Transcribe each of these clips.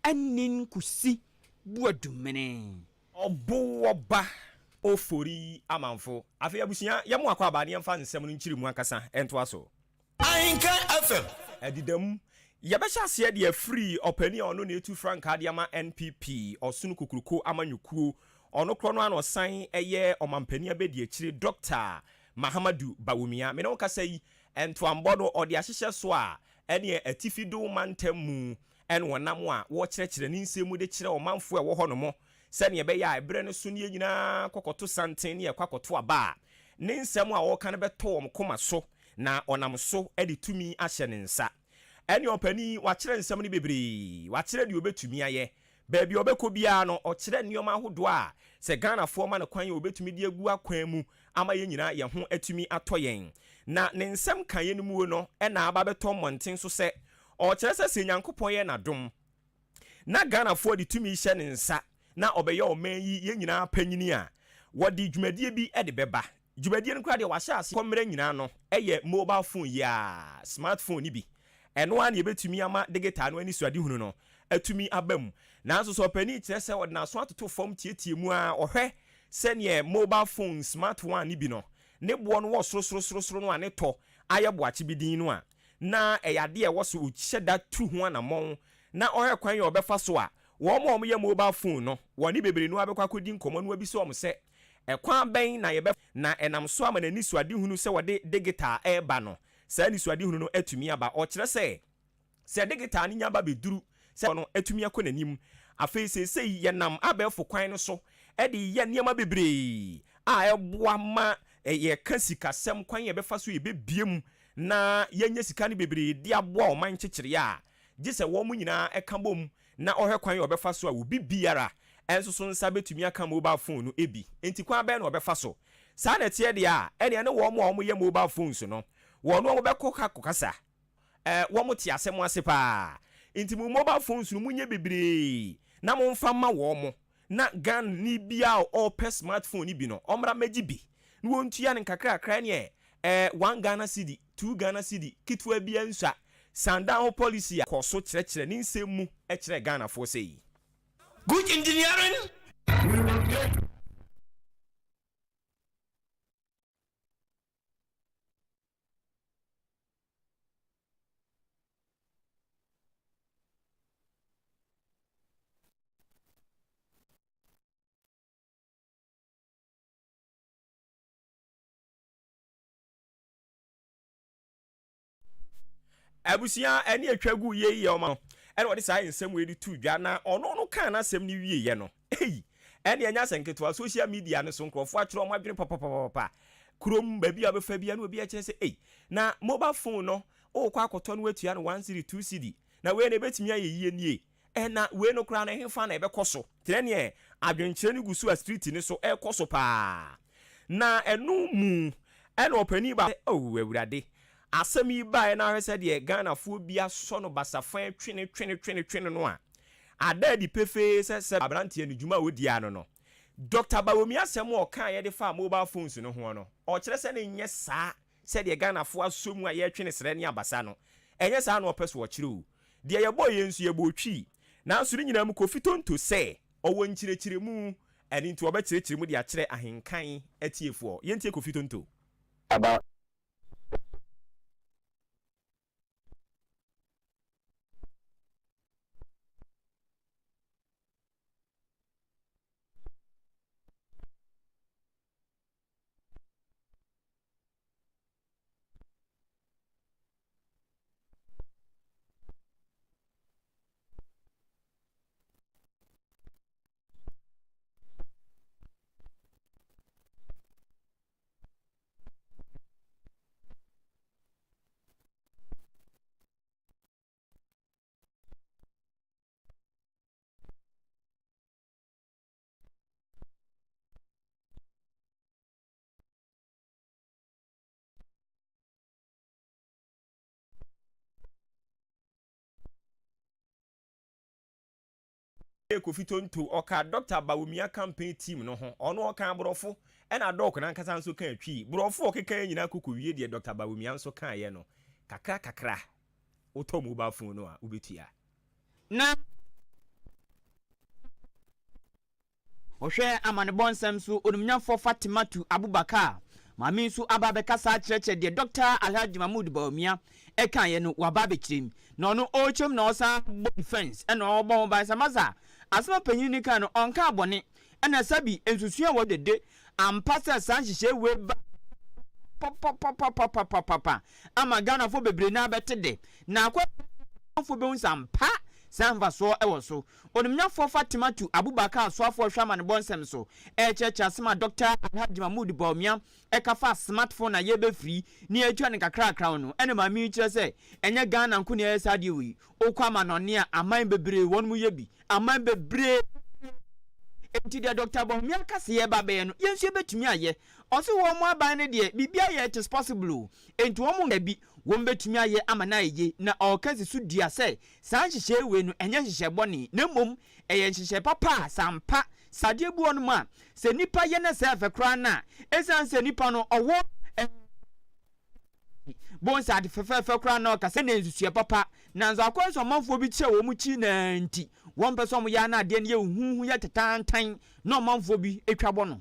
Anin Kusi Boadumene. Ɔbo ɔba Ofori Amanfo. Afei abusua, yɛ mo akwaaba na yɛmfa nsɛm no nkyere mu ankasa ntoa so. Ahenkan FM. Ɛdeda mu, yɛbɛhyɛ aseɛ de afiri ɔpanin a ɔno na ɛtu frankaa de ama NPP, Ɔsono Kokroko Amanyɔkuo, ɔno korɔ no ara na ɔsan yɛ Ɔmampanin Abadiakyire Dɔkta Mahamadu Bawumia. Me ne wo kasa yi, ntoambɔ no ɔde ahyehyɛ so a ɛneɛ Atifi Do mantam mu ɛna ɔnam a wɔkyerɛkyerɛ ne nsɛm mu de kyerɛ ɔmanfoɔ a ɛwɔ hɔ nom sɛdeɛ ɛbɛyɛ a ɛberɛ no so ne yɛn nyinaa kɔkɔto santen ne yɛkɔ akɔto aba a, ne nsɛm a ɔreka no bɛtɔ wɔn koma so na ɔnam so de tumi ahyɛ ne nsa. Ɛne ɔpanin yi, wakyerɛ nsɛm no bebree, wakyerɛ deɛ ɔbɛtumi ayɛ. Baabi a ɔbɛkɔ biara no, ɔkyerɛ nneɛma ahodoɔ a sɛ Ghanafoɔ ma no kwan a ɔbɛtumi de agu akwan mu ama yɛn nyinaa yɛn ho atumi atɔ yɛn. Na ne nsɛm kaeɛ no muo no na aba abɛtɔ mmɔnten so sɛ ɔrekyerɛ sɛ sɛ Nyankopɔn yɛ n'adom na Ghanafoɔ de tumi hyɛ ne nsa na ɔbɛyɛ ɔman yi yɛn nyinaa panyini a, wɔde dwumadie bi de bɛba. Dwumadie no koraa deɛ wɔahyɛ aseɛ kɔ mmerɛ nyinaa no yɛ mobile phone yi ara, smart phone no bi. Ɛno ara na yɛbɛtumi ama digital no anisoadehunu no atumi aba mu. Nanso sɛ ɔpanin kyerɛ sɛ ɔde n'aso atoto fam tietie mu ara, ɔhwɛ sɛdeɛ mobile phone smart one no bi no ne boɔ no wɔ sorosorosorosoro no a ne tɔ ayɛ boakye bi din no a, na ɛyɛ adeɛ a ɛwɔ sɛ ɔhyɛ da tu ho anammɔn na ɔhwɛ kwan a ɔbɛfa so a wɔn a wɔyɛ mobile phone no wɔne bebree no ara bɛkɔ akɔdi nkɔmmɔ na wabisa wɔn sɛ ɛkwan bɛn na yɛbɛ na ɛnam so ama n'anisoadehunu sɛ wɔde digital reba no, saa anisoadehunu no atumi aba. Ɔkyerɛ sɛ, sɛ digital no nya ba bɛduru sɛ no atumi akɔ n'anim. Afei seesei yɛnam abɛɛfo kwan no so de reyɛ nneɛma bebree a ɛboa ma yɛka sikasɛm kwan a yɛbɛfa so yɛbɛbue mu na yɛanya sika no bebree de aboa ɔman nkyekyereɛ a, gye sɛ wɔn nyinaa ka bom na ɔhwɛ kwan a ɔbɛfa so a obi biara nso so nsa bɛtumi aka mobile phone no bi. Enti kwan bɛn na ɔbɛfa so? Saa na ɛteɛ deɛ a, ɛnneɛ ne wɔn a wɔyɛ mobile phones no, wɔne wɔn bɛkɔ akɔkasa. Ɛɛ, wɔte asɛm ase paa. Enti mo mobile phones no monyɛ bebree na momfa mma wɔn. Na Ghanani biara a ɔrepɛ smart phone no bi no, ɔmmra mmɛgye bi na wɔntua no nkakrakra ɛneɛ ɛɛ one Ghana cedi, two Ghana cedi, ketewa biara nsua. Sandan ho policy a. Kɔ so kyerɛkyerɛ ne nsɛm mu kyerɛ Ghanafoɔ sei. Good engineering. Abusua ɛne atwa gu yie yɛ ɔma no ɛna ɔde saa nsɛm wei de to dwa na ɔno no kaa n'asɛm no wieɛ no ei ɛne ɛnyɛ asɛm ketewa social media no so nkurɔfoɔ akyerɛ wɔn adwene papapapapa kurom baabi a wobɛfa bia na obi akyerɛ sɛ ei na mobile phone no wokɔ akɔtɔ no watua no one cedi two cedi na wei na ɛbɛtumi ayɛ yie nie Ɛna wei no koraa no ɛhefa na ɛbɛkɔ so? Kyerɛ neɛ adwenkyerɛ no gu so a street no so ɛrekɔ so paa. Na ɛno mu ɛna ɔpanin baako sɛ oh Awurade, asɛm yi baeɛ na ahwɛ sɛdeɛ Ghanafoɔ bi asɔ no basafa twene twene twene twene no a, ada adi pefee sɛ sɛ aberanteɛ no dwuma a ɔdi ara no no. Doctor Bawumia asɛm a ɔkaeɛ de faa mobile phones no hoɔ no, ɔkyerɛ sɛ no nyɛ saa sɛdeɛ Ghanafoɔ asɔ mu a yɛretwe no srɛ ne abasa no, ɛnyɛ saa na ɔpɛ so ɔkyerɛ o. Deɛ yɛbɔɔ yei nso yɛbɔɔ twii. Nanso ne nyinaa mu Kofi Tonto sɛ ɔwɔ nkyerɛkyerɛmu, ɛno nti ɔbɛkyerɛkyerɛ mu de akyerɛ Ahenkan atiefoɔ. Yɛntie Kofi Tonto. About. Kofi Tonto, ɔka Dɔkta Bawumia campaign team no ho. Ɔno ɔka aborɔfo, ɛna Doc no ankasa nso kaa Twi. Borɔfo a ɔkekaeɛ nyinaa kɔkɔwie deɛ Dɔkta Bawumia nso kaeɛ no. Kakra kakra, wotɔ mobile phone no a, wobɛtua. Na. Ɔhwɛ amanebɔ nsɛm so Onimnyamfoɔ Fatimatu Abubakar maame nso aba abɛkasa akyerɛkyerɛ deɛ Dɔkta Alhaji Mahmood Bawumia ɛkaeɛ no, waba abɛkyerɛ mu na ɔno ɔrekyerɛ mu na ɔsan bɔ defence ɛna ɔrebɔ ho ban sɛ masa asɛm a panyin no kae no, ɔnkaa bɔne. Ɛna sɛbi nsusua a wɔdede ampa sɛ saa nhyehyɛe wei ba papapapapapapa ama Ghanafoɔ bebree no abɛte de na akɔ amanfoɔ bɛhu sɛ ampa saa mfasoɔ wɔ so. Onimnyafoɔ Fatimatu Abubakar asoafoɔ hwɛ amanebɔ nsɛm so ɛrekyerɛkyerɛ asɛm a Dɔkta Alhaji Mahmood Bawumia ɛka fa smartphone a yɛbɛfiri ne yɛatwa no nkakrakra no. Ɛna maame yi kyerɛ sɛ ɛnyɛ Ghana nko na ɛyɛ saa adeɛ wei, wokɔ amanɔne a, aman bebree wɔn mu yɛ bi, aman bebree. Enti deɛ Dɔkta Bawumia ka sɛ yɛreba abɛyɛ no, yɛn nso yɛbɛtumi ayɛ. Ɔse wɔn aban no deɛ, biribiara yɛ, it is possible o. Enti wɔn nka bi, wɔn bɛtumi ayɛ ama no ayɛ yie. Na ɔreka si so dua sɛ saa nhyehyɛeɛ wei no, ɛnyɛ nhyehyɛe bɔne, na mmom ɛyɛ nhyehyɛe papa a sɛ ampa sɛ adeɛ bi wɔ hɔnom a, sɛ nnipa yɛ no sɛ ɛfɛ koraa no a, ɛsiane sɛ nipa no ɔwɔ bohu sɛ ade fɛfɛɛfɛ koraa na ɔka sɛ na nsusuɛ papa. Nanso akɔyɛ sɛ ɔmanfoɔ bi kyerɛ wɔn kyi na nti wɔmpɛ sɛ wɔyɛ a na adeɛ no yɛ huhuuhu, yɛ tetaantan, na ɔmanfoɔ bi twa bɔ no.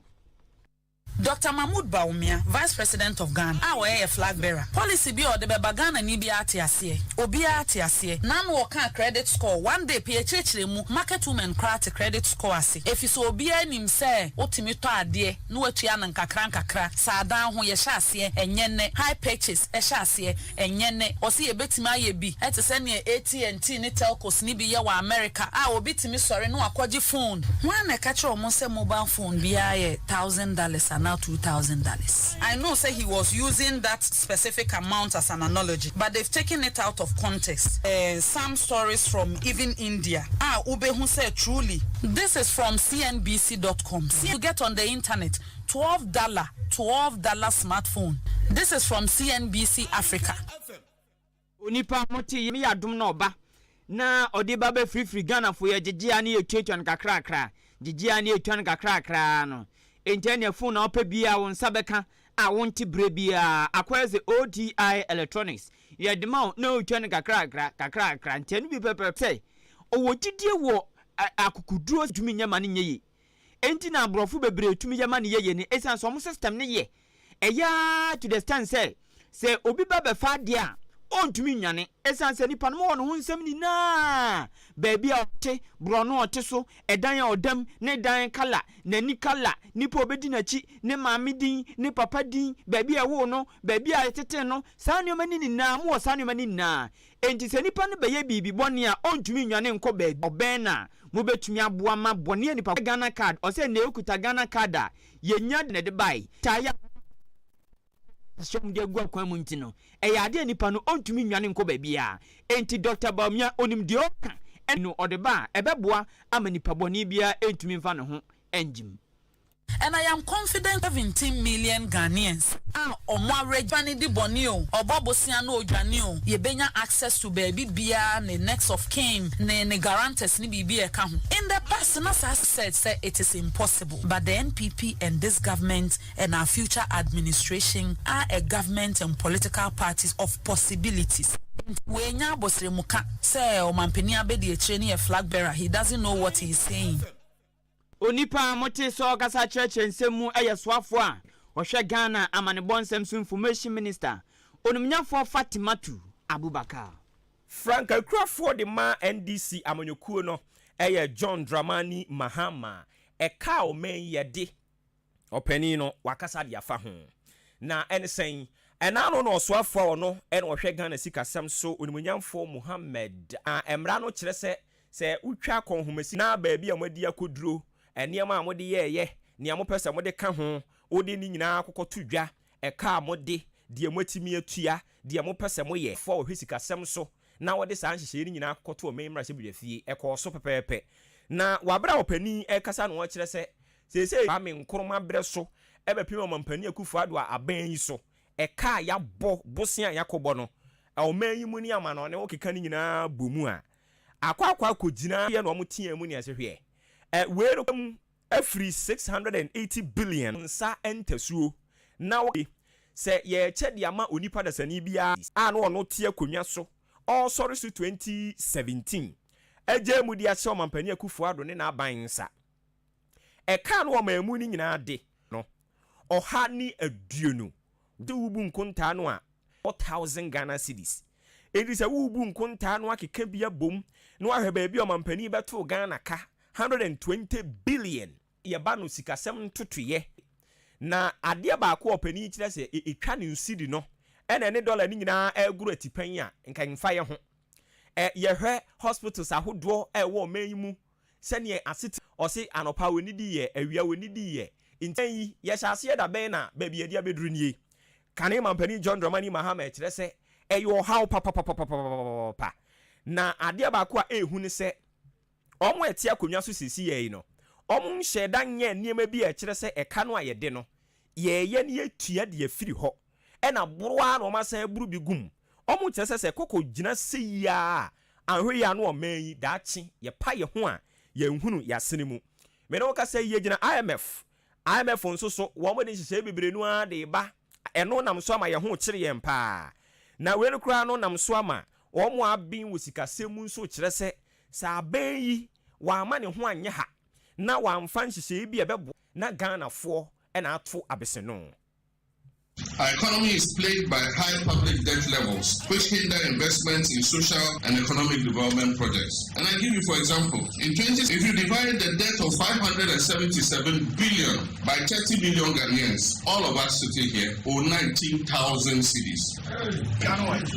Doctor Mahmood Bawumia, Vice President of Ghana a ɔyɛ yɛ flag bearer. Policy bi a ɔde bɛba, Ghanani biara te aseɛ. Obiara te aseɛ. N'ano ɔkaa credit score, one day pɛ yɛkyerɛkyerɛ mu, market women koraa te credit score ase. Efisɛ obiara nim sɛ wotumi tɔ adeɛ na watua no nkakra nkakra. Saa dan ho yɛhyɛ aseɛ ɛnyɛ nnɛ. Hire purchase ɛhyɛ aseɛ ɛnyɛ nnɛ. Ɔse yɛbɛtumi ayɛ bi te sɛ neɛ AT&T ne telcos no bi yɛ wɔ America a obi tumi sɔre na wakɔgye phone. Hwan na ɛka kyerɛ wɔn sɛ mobile phone biara yɛ $1,000 anaa $2,000? I know sɛ he was using that specific amount as an analogy but they've taken it out of context. Some stories from even India a wobɛhu sɛ truly. This is from CNBC dot com. You get on the internet $12, $12 smartphone. This is from CNBC Africa. Onipa a mote yi yɛ adom na ɔba na ɔde ba bɛfirifiri Ghanafoɔ, yɛgyegye a ne yɛtuatua no kakrakra, gyegye a ne yɛtua no kakrakra no. Enti ɛneɛ phone na wopɛ biara wo nsa bɛka a wonte berɛ biara. Akɔyɛ sɛ OTI Electronics, yɛde ma wo na wotua no kakrakra kakrakra. Nti ɛno bi pɛpɛ sɛ ɔwɔ gyidie wɔ akokoduro tumi nyɛ ma no nyɛ yie. Enti na aborɔfo bebree tumi yɛ ma no yɛ yie no, ɛsiane sɛ wɔn system no yɛ. Ɛyɛ ara to the extent sɛ, sɛ obi ba bɛfa adeɛ a, ɔntumi nnwane. Ɛsiane sɛ nipa no mowɔ ne ho nsɛm nyinaa, baabi a ɔte, borɔno a ɔte so, ɛdan a ɔda mu, ne dan kala, n'ani kala, nipa a ɔbɛdi n'akyi, ne maame din, ne papa din, baabi a ɛwoo no, baabi a yɛtetee no, saa nneɛma no nyinaa, mowɔ saa nneɛma no nyinaa. Enti sɛ nipa no bɛyɛ biribi bɔne a, ɔntumi nnwane nkɔ baabi. Ɔbɛn no a, mobɛtumi aboa ma bɔne a nipa Ghana card, ɔsɛ nnɛ okuta Ghana card a, yɛnya na ɛde bae. Taa yɛ a wɔde agu akwan mu nti no, ɛyɛ ade a nipa no ɔntumi nnwane nkɔ baabiara. Enti Dɔkta Bawumia, ɔnim deɛ ɔreka, ɛno no ɔde ba a, ɛbɛboa ama nipa bɔne biara ntumi mfa ne ho ngyim. And I am confident 17 million Ghanaians a ɔmo awerɛ ne di bɔne o, ɔbɔ bosia no odwane o, yɛbɛnya access to baabi biara, ne next of kin ne guarantors ne biribi a ɛka ho. In the past na saa said sɛ it is impossible, but the NPP and this government and our future administration are a government and political parties of possibilities. Wenya abosremuka sɛ ɔmampanin abɛdi akyire ne yɛ flag bearer, he doesn't know what he is saying. Onipa a mote sɛ ɔkasa kyerɛkyerɛ nsɛm mu yɛ soafoɔ a ɔhwɛ Ghana amanebɔ nsɛm so, Information Minister, Onimnyafoɔ Fatimatu Abubakar. Frankaakurafoɔ de ma NDC amanyɔkuo no ɛyɛ John Dramani Mahama. Ɛka a ɔman yi yɛde ɔpanin no wakasa de afa ho na ɛne sɛn ɛna no na ɔsoafoɔ a ɔno ɛna ɔhwɛ Ghana sikasɛm so, Onimonyamfoɔ Muhammed a mmara no kyerɛ sɛ wotwa akɔnhomasi na baabi a moadi akɔduro, nneɛma a mode yɛɛyɛ, nea mopɛ sɛ mode ka ho, wode ne nyinaa akɔkɔto dwa, ɛka a mode, deɛ moatumi atua, deɛ mopɛ sɛ moyɛ foɔ a wɔhwɛ sikasɛm so na wɔde saa nhyehyɛeɛ no nyinaa akɔkɔto ɔman mmarahyɛbadwa fie. Ɛkɔɔ so pɛpɛɛpɛ na wabere a ɔpanin ɛkasa na wɔkyerɛ sɛ seesei Kwame Nkrumah berɛ so ɛbɛpem ɔmampanin Akufo Addo a abɛn yi so, ɛka a yɛabɔ, bosea a yɛakɔbɔ no ɔman yi mu ne ama no ɔne wokeka no nyinaa bɔ mu a akɔ akɔgyina yɛ na ɔmo teɛ mu ne ɛsɛ hwɛ ɛ wei no mu afiri 680 billion nsa ntasuo na wo sɛ yɛkyɛ de ama onipa dasani biara a na ɔno te akonnwa so ɔresɔre so 2017 agya mu de ahyɛ ɔmampanin Akufo Addo ne n'aban nsa. Ɛkaa no ɔman mu no nyinaa de no 120. Sɛ wobu nkontaa no a, 4,000 Ghana cedis. Enti sɛ worebu nkontaa no akeka bi abom na woahwɛ baabi a ɔmampanin bɛtoo Ghana ka, 120 billion. Yɛba no sikasɛm ntotoeɛ, na adeɛ baako a ɔpanin yi kyerɛ sɛ ɛtwa ne cedi no ɛna ɛne dɔla no nyinaa ɛregoro atipɛn a, nka mfa yɛ ho. Ɛ, yɛhwɛ hospitals ahodoɔ a ɛwɔ ɔman yi mu sɛdeɛ asete. Ɔse anɔpa wɔnnidiiɛ, awia wɔnnidiiɛ. Nti yi, yɛhyɛ aseɛ da bɛn na baabi yɛde abɛduru nie? Kane Mampanin John Dramani Mahama ɛkyerɛ sɛ ɛyɛ ɔhaw papapapapapapa. Na adeɛ baako a ɛɛhu ne sɛ, wɔn a ɛte akonnwa so seesei yi no, wɔn nhyɛɛ da nyɛɛ nneɛma bi a ɛkyerɛ sɛ ɛka no a yɛde no, yɛɛyɛ na yɛtua de afiri hɔ. Ɛna boro ara na wɔn asan aburu bi gu mu. Wɔn kyerɛ sɛ sɛ koko gyina sei ara a, anhwɛ yie a na ɔman yi daakye yɛpa yɛn ho a yɛnhunu yɛasene mu. Me ne wo kasa yi yɛgyina IMF. IMF nso so wɔn de nhyehyɛe bebree no ara de reba. Ɛno nam so ama yɛn ho rekyere yɛn paa. Na wei no koraa no nam so ama wɔn a aben wɔ sikasɛm mu nso rekyerɛ sɛ, sɛ aban yi wamma ne ho anyɛ ha na wamfa nhyehyɛe bi a ɛbɛboa na Ghanafoɔ na ato abeseno. Our economy is plagued by high public debt levels, which hinder investments in social and economic development projects. And I give you, for example, in 20, if you divide the debt of 577 billion by 30 million Ghanaians, all of us sitting here owe 19,000 cedis.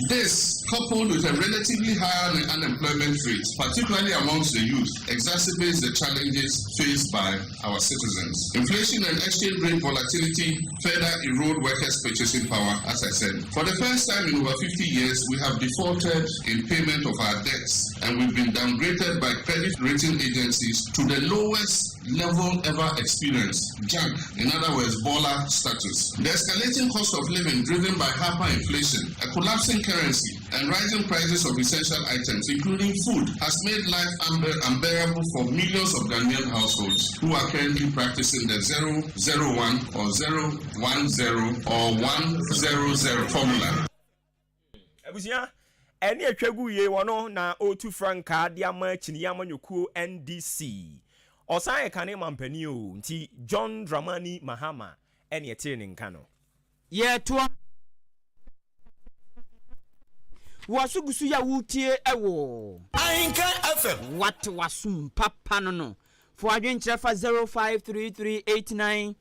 This, coupled with a relatively high unemployment rate, particularly amongst the youth, exacerbates the challenges faced by our citizens. Inflation and exchange rate volatility further erode workers' purchasing power, as I said. For the first time in over 50 years, we have defaulted in payment of our debts, and we've been downgraded by credit rating agencies to the lowest level ever experienced, junk, in other words, baller status. The escalating cost of living driven by hyperinflation, a collapsing currency, and rising prices of essential items, including food, has made life unbearable for millions of Ghanaian households who are currently practicing the 001 or 010 or 100 formula. Abusua, ɛne atwa gu yie wɔ no na ɔretu frankaa de ama kyiniiɛ amanyɔkuo NDC. Ɔsan yɛ kane mampanin o, nti John Dramani Mahama ɛne ɛtee ne nka no. Yɛtoa W'aso gu so yɛ a woretie wɔ. Ahenkan FM. Wate w'asom papa no no. Fa w'adwenkyerɛ fa 053389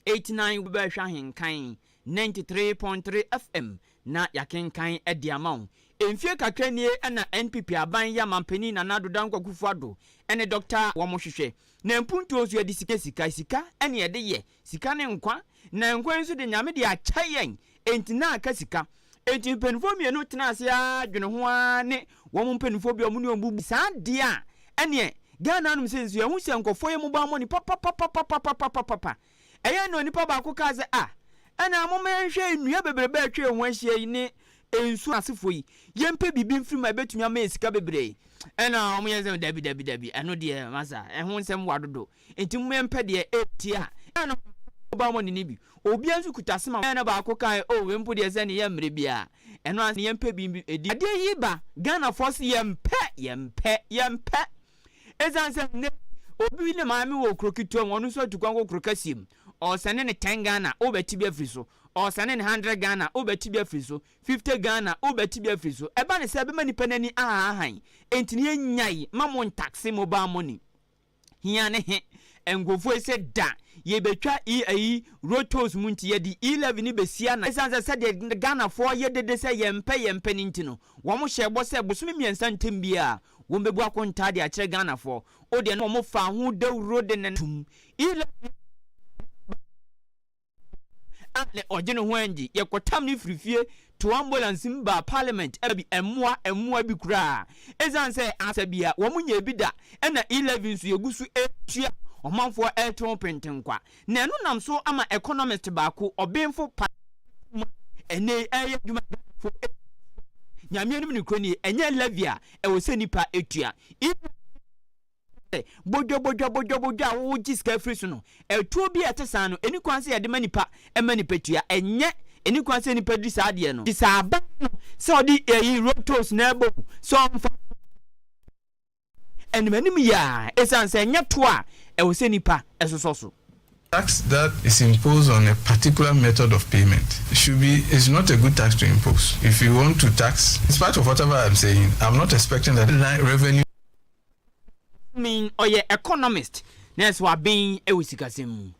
89 wobɛhwɛ Ahenkan 93.3 FM na yɛakenkan de ama wo. Mfie kakra nie na NPP aban yi amanpanin Nana Addo Dankwa Akufo Addo ne Dɔkta wɔn hwehwɛ. Na mpuntuo nso yɛde sika sika sika na yɛde yɛ. Sika ne nkwa, na nkwa yi nso de Nyame de akyɛ yɛn, enti na aka sika. Enti mpaninfoɔ mmienu tenaa ase ara dwene ho ara ne wɔn mpaninfoɔ bi a wɔn ne wɔn bubu saa adeɛ a, ɛneɛ Ghana hanom sei nso yɛhu sɛ nkurɔfoɔ yɛ mobile money papapapapapapapa. Ɛyɛɛ na onipa baako kaa sɛ ah, ɛnaa momma yɛnhwɛ nnua bebrebe a atwa yɛn ho ahyia yi ne nsuo asefoɔ yi, yɛmpɛ biribi mfiri mu a ɛbɛtumi ama yɛn sika bebree. Ɛna wɔyɛ sɛ dabi dabi dabi, ɛno deɛ masa, ɛho nsɛm wa dodo. Enti momma yɛmpɛ deɛ ɛtia a na mobile money no bi. Obiara nso kuta sima. Ɛna baako kae, oh wei mpo deɛ sɛ ne yɛ mmerɛ biara. Ɛno ara ne yɛmpɛ bi di. Adeɛ yi ba Ghanafoɔ so yɛmpɛ, yɛmpɛ, yɛmpɛ. Ɛsiane sɛ nnɛ obi ne maame wɔ kuro ketewa mu, ɔno nso atu kwan kɔ kuro kɛseɛ mu. Ɔresɛne ne 10 Ghana, wobɛte bi afiri so. Ɔresɛne ne 100 Ghana, wobɛte bi afiri so. 50 Ghana, wobɛte bi afiri so. Ɛba ne sɛ ɛbɛma nipa no ani ahahan. Enti ne yɛnyae ma mo ntaxe mobile money. Hia ne he nkurɔfoɔ yi sɛ da yɛbɛtwa e ayi road tolls mu nti yɛde E-levy no bɛsi ana? Ɛsiane sɛ sɛdeɛ Ghanafoɔ yɛ dede sɛ yɛmpɛ yɛmpɛ no nti no, wɔn hyɛɛ bɔ sɛ bosome mmiɛnsa ntam biara wɔn bɛbu akontaa de akyerɛ Ghanafoɔ. O deɛ na wɔn faa ho dawuro de ne tom E-levy a na ɔgye ne ho angye. Yɛkɔtam no firi fie too ambulance mu baa parliament bi mmoa mmoa bi koraa. Esiane sɛ ansa bia wɔn nyɛɛ bi da ɛna E-levy nso yɛgu so retua ɔmanfoɔ rete ho pentenkwa. Na ɛno nam so ama economist baako, ɔbenfo pa mu a ɛnnɛ yi ɛreyɛ adwuma Ghanafoɔ retua. Nyame anim nokorɛ nie, ɛnyɛ levy a ɛwɔ sɛ nipa tua. E-levy Sɛ bodwabodwabodwabodwa a wogye sika firi so no, ɛtoɔ bi a ɛte saa no, ɛnni kwan sɛ yɛde ma nnipa ma nnipa tua. Ɛnyɛ, ɛnni kwan sɛ nnipa di saa adeɛ no. Nti sɛ aban no, sɛ ɔde ɛyi road tolls na ɛbɔ o, sɛ ɔmfa anim anim yɛ a, ɛsiane sɛ ɛnyɛ toɔ a ɛwɔ sɛ nnipa sosɔ so. Tax that is imposed on a particular method of payment should be is not a good tax to impose. If you want to tax, in spite of whatever I'm saying, I'm not expecting that revenue. Min, Ɔyɛ economist nanso waben wɔ sikasɛm mu.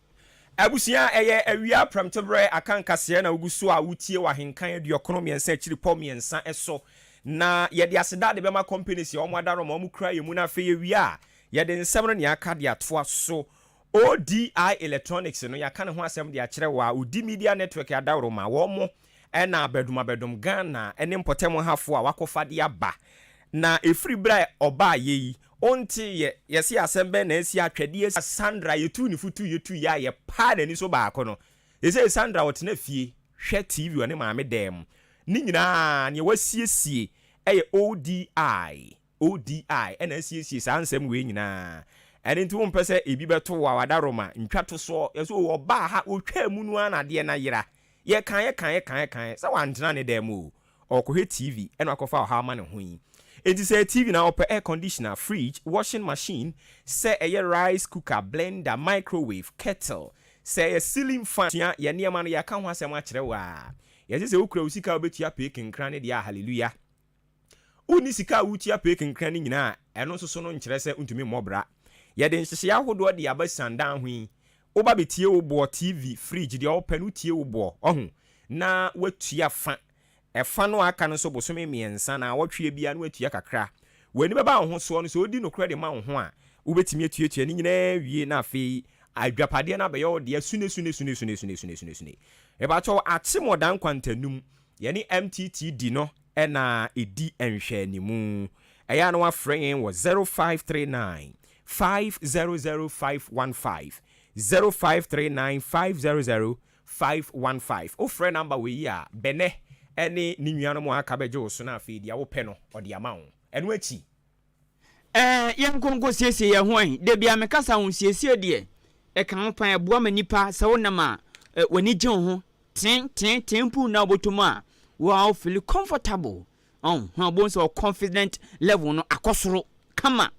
Abusua, ɛyɛ awia prɛmtoberɛ akankaseɛ na wogu so a wotie wɔ ahenkan 93 akyiripɔ mmiɛnsa so. Na yɛde aseda de bɛma companies a wɔn adarom a wɔn kura yɛn mu na afei yɛwie a yɛde nsɛm no nea aka de atoa so. ODI Electronics no yɛaka ne ho asɛm de akyerɛ wo a Odi Media Network adaworoma wɔn na abɛdom abɛdom Ghana ne mpɔtam hafoɔ a wakɔfa de aba. Na ɛfiri berɛ a ɔbaeɛ yi wontee yɛ yɛse asɛm bɛn na asi atwɛdeɛ Sandra yɛtuu ne fo tuu yɛ tuu yɛ a yɛpaa n'ani so baako no seesei Sandra ɔtena fie hwɛ TV wɔ ne maame dan mu ne nyinaa nea wasiesie yɛ ODI ODI na asiesie saa nsɛm wei nyinaa. Ɛno nti wompɛ sɛ ebi bɛto wo a w'adaworoma ntwa to soɔ. Yɛse o ɔbaa ha, ɔtwaa mu no ara na adeɛ no ayera. Yɛkaeɛ kaeɛ kaeɛ kaeɛ sɛ wantena ne dan mu o, ɔrekɔhwɛ TV na wakɔfa ɔhaw ama ne ho yi. Enti sɛ ɛyɛ TV na wopɛ, air conditioner, fridge, washing machine, sɛ ɛyɛ rice cooker, blender, microwave, kettle, sɛ ɛyɛ ceiling fan, sua yɛn nneɛma no yɛaka ho asɛm akyerɛ wo a, yɛse sɛ wokura wo sika a wobɛtua pee kenkran ne deɛ a, hallelujah. Wonni sika a wotua pee kenkran no nyinaa a, ɛno nso so no nkyerɛ sɛ wontumi mmɔ bra. Yɛde nhyehyɛe ahodoɔ de aba siandan ho yi. Woba bɛtie wo boɔ, TV, fridge, deɛ wopɛ no wotie wo boɔ, wahu, na woatua fa. Ɛfa no a aka no nso bosome mmiɛnsa, naawɔtweɛ biara na woatua kakra. W'ani bɛba wo ho soɔ no, sɛ wodi nokorɛ de ma wo ho a, wobɛtumi atuatua ne nyinaa awie na afei adwapadeɛ no abɛyɛ wo dea sune sune sune sune sune sune sune sune. Mepakyɛw, Akyemɔdan Kwantanum, yɛne MTTD no na ɛdi nhwɛanimu. Ɛyɛ a na woafrɛ yɛn wɔ 0539 500 515, 0539 500 515. Wofrɛ number wei yi a, Bɛnɛ ne ne nuanom a aka bɛgye wo so na afei deɛ wopɛ no ɔde ama wo. Ɛno akyi. Ɛɛ, yɛnkɔ nkɔsiesie yɛn ho ɛ. Da biara meka sɛ ahosiesie deɛ, ɛka ho paa, ɛboa ma nnipa sɛ wonam a, w'ani gye wo ho. Tee tee tee mpo na wobɔtɔ mu a, wo ara wo feel comfortable. Ɔn, ho a wobɛhu sɛ wo confident level no akɔ soro kama.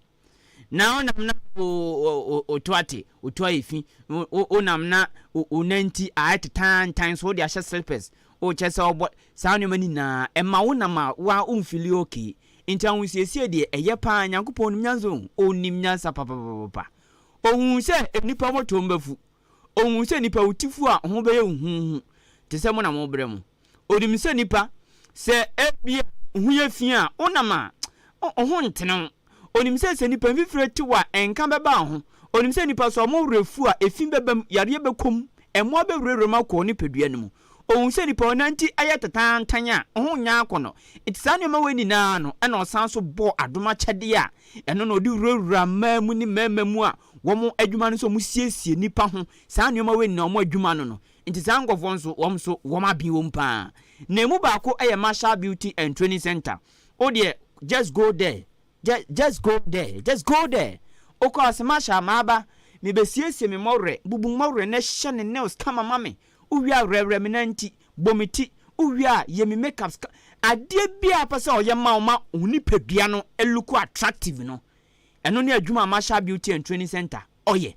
Na wonam na wo wo to ate, wo to ayɛ fi, wo wonam na wo nan ti ayɛ tetantan so wode ahyɛ slippers, wokyɛ sɛ wobɔ saa nneɛma no nyinaa ɛma wonam a wo ara womfili okay. Nti ahosiesie deɛ ɛyɛ paa, Nyankopɔn nim nyansa o, ɔnim nyansa papapapapa. Ɔhuu sɛ nnipa mmɔtoam bɛfu, Ohu sɛ nnipa wo ti fu a ho bɛyɛ huhuuhu te sɛ mo na morebrɛ mo. Onim sɛ nnipa, sɛ ebia wo ho yɛ fi a, wonam a, wo ho ntene wo. Onim sɛ sɛ nnipa mfifire te wo a, nka bɛba wo ho. Onim sɛ nnipa sɛ wɔn werɛ fu a, efi bɛba mu, yareɛ bɛkɔ mu, mmoa bɛwurawura mu akɔ wo nipadua no mu. Ohu sɛ nnipa ɔnanti yɛ tataantan a, wo ho nyɛ akɔnnɔ. Enti saa nneɛma wei nyinaa no, ɛna ɔsan nso bɔɔ adom akyɛdeɛ a ɛno na ɔde wurawura mmaa mu ne mmarima mu a wɔn adwuma no sɛ wɔsiesie nnipa ho, saa nneɛma wei nyinaa wɔn adwuma no no. Nti saa nkurɔfoɔ nso, wɔn nso wɔn aben wɔm paa. Na emu baako yɛ Marshall Beauty and Training Center. Wo deɛ, just go there, just, just go there, just go there. Wokɔ a, sɛ Marshall, maaba, mebɛsiesie me mmɔwerɛ, bubu mmɔwerɛ na hyɛ ne nails kama ma me. Wowie a, werɛwerɛ me nan ti, bɔ me ti, wowie a, yɛ me makeups ka, adeɛ biara a wopɛ sɛ ɔyɛ ma wo ma wo nipadua no look attractive no, Ɛno ne adwuma a Marshall Beauty and Training Center ɔyɛ.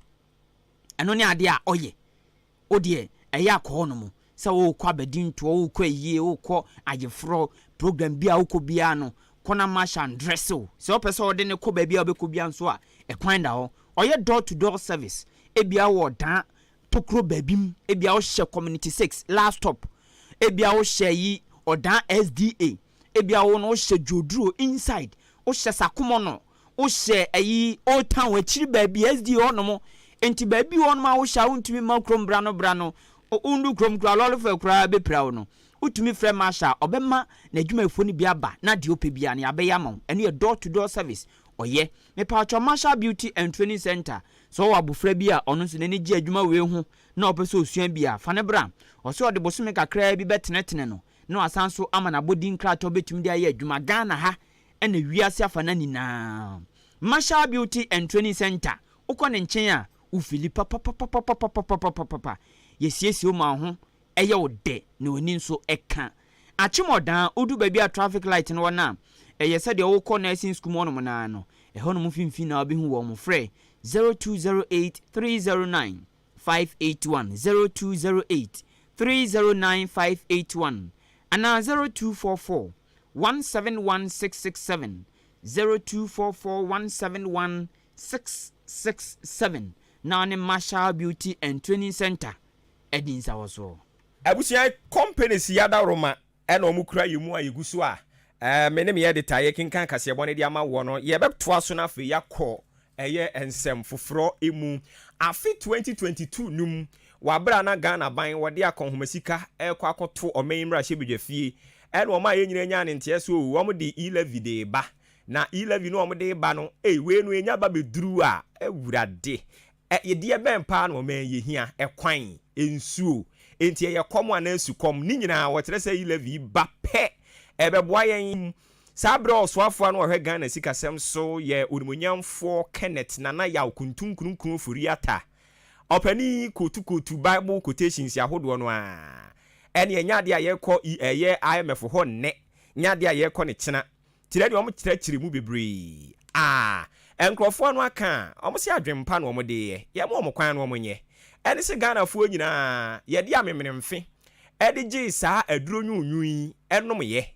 Ɛno ne adeɛ a ɔyɛ. Wo deɛ, ɛyɛ a kɔ hɔnom. Sɛ worekɔ abadintoɔ, worekɔ ayie, worekɔ ayeforɔ, program bi a wokɔ biara no, kɔ na Marshall ndrɛse wo. Sɛ wopɛ sɛ ɔde no kɔ baabi a wobɛkɔ biara nso a, ɛkwan da hɔ. Ɔyɛ door to door service. Ebia wowɔ dan tokuro baabi mu, ebia wohyɛ Community 6, last stop, ebia wohyɛ yi Ɔdan SDA, Ebia wo no wohyɛ dwoduro inside, wohyɛ sakomɔnɔ, wohyɛ ayi old town akyiri baabi SDA hɔ nom, nti baabi wɔ hɔ nom a wohyɛ a wontumi mma kurom bra no bra no, wondu kurom koraa lɔre fɛ koraa bɛpira wo no, wotumi frɛ marshal a ɔbɛma n'adwumayɛfoɔ no bi aba na deɛ wopɛ biara no yɛabɛyɛ ama wo, ɛno yɛ door to door service ɔyɛ. Mepatwɔ Marshal Beauty and Training Center, sɛ wowɔ abofra bi a ɔno nso n'ani gye adwuma wei ho na ɔpɛ sɛ ɔsua bi a, fa no bra. Ɔsɛ ɔde bosome kakraa bi bɛtenetene no na wasan nso ama no abɔdin krataa a ɔbɛtumi de ayɛ adwuma Ghana ha ne wiase afanan nyinaa. Marshall Beauty and Training Centre, wokɔ ne nkyɛn a, wo fili papapapapapapapapapa. Yɛsiesie wo ma wo ho yɛ wo dɛ na w'ani nso ka. Akyem Ɔdaa, wodu baabi a traffic light no wɔ no a, ɛyɛ sɛdeɛ wokɔ nursing school mu hɔnom no ara no. Ɛhɔnom mfimfini na wobɛhu wɔn. Frɛ 0208 309 581, 0208 309 581 anaa 0244 171 667, 0244 171 667 na ɔne Marshall Beauty and Training Center adi nsawɔsoɔ. Abusua companies yi adaworoma na wɔn kura yɛn mu a yɛgu so a me ne me editor yɛkenkan kaseɛbɔ no de ama woɔ no, yɛbɛtoa so na afei yɛakɔ ɛyɛ nsɛm foforɔ mu. Afe 2022 no mu, wɔ aberɛ a na Ghana aban wɔde akɔnhomasika rekɔ akɔto ɔman yi mmarahyɛbadwafie, ɛna wɔn a yɛn nyinaa nyaa ne nteɛ so o, wɔn de E-levy de reba. Na E-levy no a wɔde reba no, ei, wei no ɛnya ba bɛduru a, Awurade, Ɛ, deɛ bɛn paa na ɔman yi hia? Ɛkwan? Nsuo? Enti ɛyɛ kɔm anaa sukɔm? Ne nyinaa wɔkyerɛ sɛ E-levy yi ba pɛ, ɛbɛboa yɛn. Saa berɛ a ɔsoafoɔ a na ɔhwɛ Ghana sikasɛm so yɛ Onimuonyamfoɔ Kenneth Nana Yaw Kuntunkununku Ofori-Atta. Ɔpanin yi kootukootu Bible quotations ahodoɔ no ara. Ɛnneɛ ɛnyɛ adeɛ a yɛrekɔ ɛyɛ IMF hɔ nnɛ, nyɛ adeɛ a yɛrekɔ no kyena. Kyerɛ deɛ wɔn kyerɛkyerɛ mu bebree a nkorɔfoɔ no aka a wɔn se adwen pa na wɔn de yɛ, yɛ ma wɔn kwan na wɔn nyɛ. Ɛne se Ghanafoɔ nyinaa yɛde amemenemfe de gyee saa aduro nwunwun yi nom yɛ.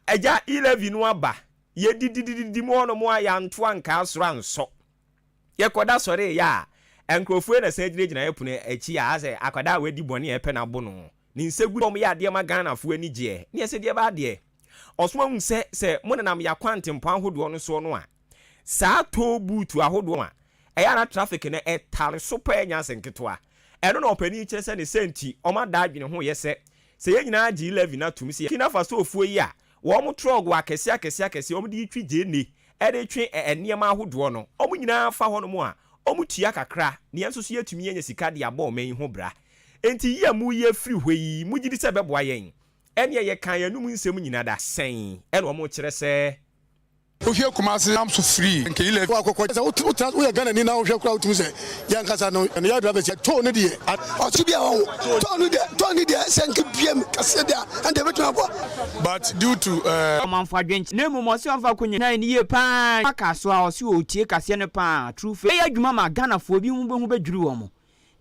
Agya E-levy no aba, yɛ dididididi mu hɔ nom a yɛanto ankaa soro ansɔ. Yɛkɔda sɔree yɛ a, nkorɔfoɔ yi na san gyinagyina yɛ pono akyi a asɛ akwadaa a wadi bɔne a yɛpɛ no abo no. Ne nsa gu wɔn yɛ adeɛ ma Ghanafoɔ ani gyeɛ ne ɛsɛ deɛ baa deɛ. Ɔso ahu sɛ sɛ mo nenam yɛ akwantempɔn ahodoɔ no soɔ no a, saa toll booth ahodoɔ no a ɛyɛ a na traffic no ɛtare so paa nyɛ ase nketewa. Ɛno na ɔpanin yi kyerɛ sɛ ne sɛ nti wɔn ada adwene ho yɛ sɛ sɛ yɛn nyinaa gye levy no atom sɛ Burkina Fasofoɔ yi a wɔn trɔg akɛseɛ akɛseɛ akɛseɛ wɔn de retwi gyeene de retwe nneɛma ahodoɔ no wɔn nyinaa fa hɔnom a wɔn tua kakra na yɛn nso so yɛatumi anya sika de abɔ ɔman yi ho bra. Enti yi a moreyi afiri hɔ yi, mogye di sɛ ɛbɛboa yɛn? Ɛnneɛ yɛkaa yɛn anom nsɛm nyina da. Sɛn na wɔkyerɛ sɛ. Wohwɛ Kumasi nam so firi Nkeile. Wɔ akɔkɔ sɛ wotena woyɛ Ghana ni na wohwɛ koraa wotumi sɛ yɛn ankasa no yɛ drivers yɛ toll no deɛ. Ɔso bi a wɔn toll no deɛ toll no deɛ sɛ nka biem kɛseɛ deɛ a ɛnde ebetumi aboa. But due to eh. Ɔmanfo adwenkyerɛ na mmom ɔse ɔmfa kɔ nyina no yie paa aka so a ɔse ɔtie kaseɛ no paa true faith bɛyɛ adwuma ma Ghanafoɔ bi ho bɛhu bɛdwiri wɔn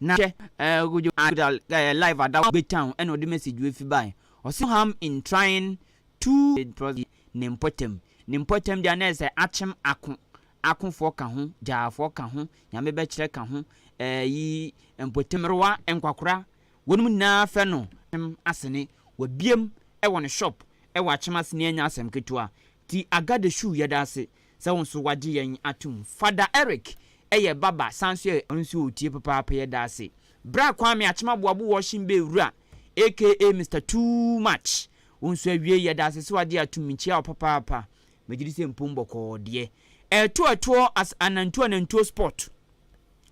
Na hwɛ eh Kojo Ada eh live ada Gbe town ɛna ɔde message wei fi bae ɔse no harm in trying to ne mpɔtam ne mpɔtam deɛ na ɛsɛ akyem ako akofoɔ ka ho gyaafoɔ ka ho nyame bɛkyerɛ ka ho eh yi mpɔtam mmerewa nkwakora wɔnom nyinaa fɛ no akyem asene wabiem ɛwɔ ne shop ɛwɔ akyem asene anya asɛm ketewa ti aga the shoe yɛda ase Sɛ wo nso wagye yɛn atom. Father Eric yɛ barber san nso yɛ. Ɔno nso ɔtie papaapa yɛda ase. Bra Kwame Akyem Aboabo Washing Bay wura aka Mister Too Much wo nso awiei yɛda ase sɛ wagye atom mekyia wo papaapa megyedi sɛ mpom bɔkɔɔ deɛ. Ɛɛto ɛtoɔ as anantuo anantuo sport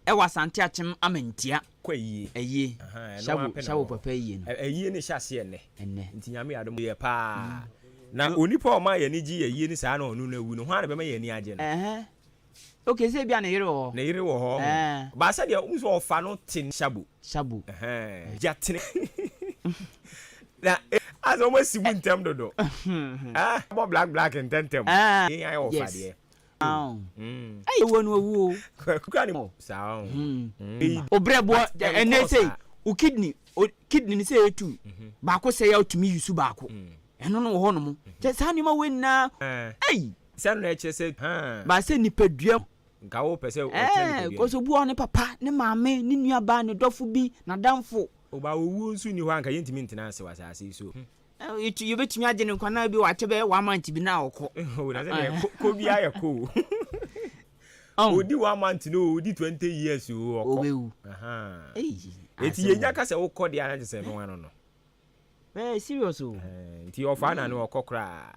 ɛwɔ Asante Akyem Amantia. Kɔ ayie. Ayie. Ahaa, ɛno Hyabo, ara pɛ na hyabo ɛwɔ hɔ. papa ayie no. Ayie no hyɛ aseɛ nnɛ. Ɛnnɛ. Nti Nyame yɛ adom. Yɛ paa. Na onipa a ɔma yɛn ani gye yɛ yie no saa na ɔno no awu no, hwan na ɛbɛma yɛn ani agye no? Ɛhɛn. Okay, sɛ ebia ne yere wɔ hɔ. Ne yere wɔ hɔ. Ɛɛ. But sɛdeɛ wohu sɛ ɔfa no te Hyabo. Hyabo. Ɛhɛn. Gya tene. Na asɛ wɔn asi mu ntɛm dodo. Ah, bɔ black black ntɛntɛm. Ɛɛ. Yɛn ayɛ ɔfa Yes. deɛ. Ɛyɛ wuo no wawu o. Obrɛboɔ ɛnɛ sei wo kidney kidney no sɛ ɛtu baako sɛ yɛ wotumi yusu baako ɛno no wɔ hɔ nom kyɛ saa nneɛma wei nyinaa ei. Sɛ no na ɛkyerɛ sɛ. Ba sɛ nipadua. Nka wo pɛ sɛ ɔtena nipadua. Ɛɛ kɔsɛ obi wɔ ne papa ne maame ne nuabaa ne dɔfo bi n'adamfo. Oba owuo nso nni hɔ a nka yɛntumi ntena ase wɔ asase yi so. Yɛbɛtumi agye no nkwa na bi wakyɛ bɛyɛ one month bi na ɔkɔ. Oh, na sɛ deɛ kɔ bi ayɛ kɔ o. Odi one month no odi 20 years o ɔkɔ. Ɔbɛwu. Eti yɛnya ka sɛ wokɔ deɛ ana kyɛ sɛ no ano no. Ɛɛ serious o. Nti ɔfa na no ɔkɔ koraa.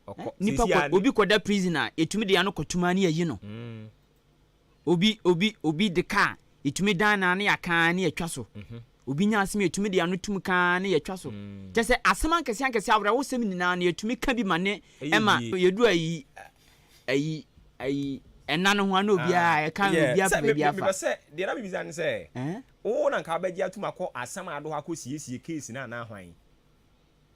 Ɔkɔ. Nipa kɔ obi kɔda prison a yɛtumi de ano kɔtuma ne yɛyi no. Obi obi obi de kaa yɛtumi dan na ne yɛaka ara ne yɛatwa so. Obi nya asɛm yɛtumi de ano tum ka ara ne yɛatwa so. Kyerɛ sɛ asɛm ankɛseɛ ankɛseɛ awerɛhosɛm nyinaa no yɛtumi ka bi ma ne ɛma yɛdu ayi ayi ayi ɛna no ho a na obiara ɛka obiara pɛ baabi afa. Mepɛ sɛ deɛ na mebisa ne sɛ wo na nka wobɛgye atum akɔ asɛm ado hɔ akɔsiesie case no anaa hwan?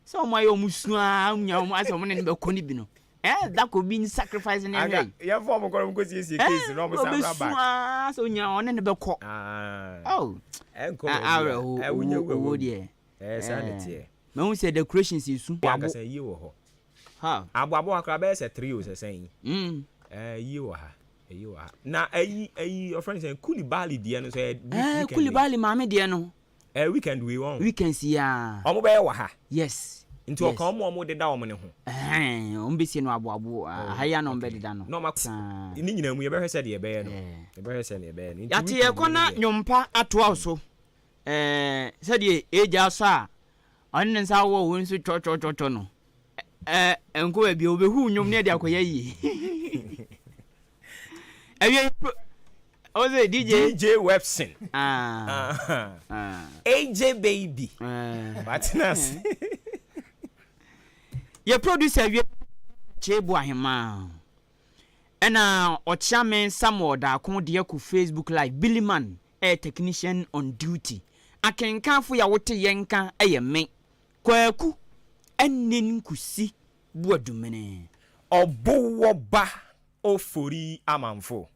Sɛ wɔn ayɛ wɔn su ara nya wɔn asɛ wɔn ne no bɛkɔ no bi no. Eh, da ko bi sacrifice ne hwɛ. Yɛmfa ɔmo kɔ na ɔmo kɔ siesie case na ɔmo san bra back. Ɔbɛsu aa sɛ onya ɔne ne bɛkɔ. Ah. Oh. Ɛnkɔ baabi a. Awerɛho Wonya wu a owó wawu. deɛ. Ɛɛ saa na ɛteɛ. Mahu sɛ decorations esu. Ankasa yie wɔ hɔ. Ha. Aboabo akora bɛyɛ sɛ 3 o sɛ sɛn. Mm. Ɛɛ yie wɔ ha. Ɛyie wɔ ha. Na ɛyi ɛyi ɔfrɛ no sɛ Koulibaly deɛ no so ɛyɛ Eh, weekend. Koulibaly maame deɛ no. Ɛɛ weekend wei wɔn. Weekends yi a. Ɔmo bɛyɛ wɔ ha. Yes. Nti ɔka ɔmo a ɔmo deda ɔmo ne ho. Ɛhɛn, ɔmo bɛsie no aboabo. Aha yi a na ɔmo bɛdeda no. Na ɔmo Saa. Ne nyinaa mu yɛbɛhwɛ sɛ deɛ ɛbɛyɛ no. Yɛbɛhwɛ sɛ deɛ ɛbɛyɛ no. Nti Yɛate weekend yɛkɔ na wei deɛ. nnwompa atoa wo so. Ɛɛ sɛdeɛ ɛgya sɔ a ɔne ne nsa wɔ wo nso twɔtwɔtwɔtwɔ no. Ɛɛ nkɔ baabi a wobɛhu nnwom ne ɛde akɔyɛ yie. Ɛwie ɔsɛ DJ. DJ Webson. Ah. Ah. AJ Baby. Ah. Watena ase. Yɛ producer wie Kyebo Ahema. Ɛna ɔkyeame Samuel Daako deɛ kɔ Facebook Live. Billy Man ɛyɛ technician on duty. Akenkanfo yɛ wote yɛn ka ɛyɛ me. Kwaku ɛne nkusi Buadumene. Ɔbowɔba Ofori Amanfo.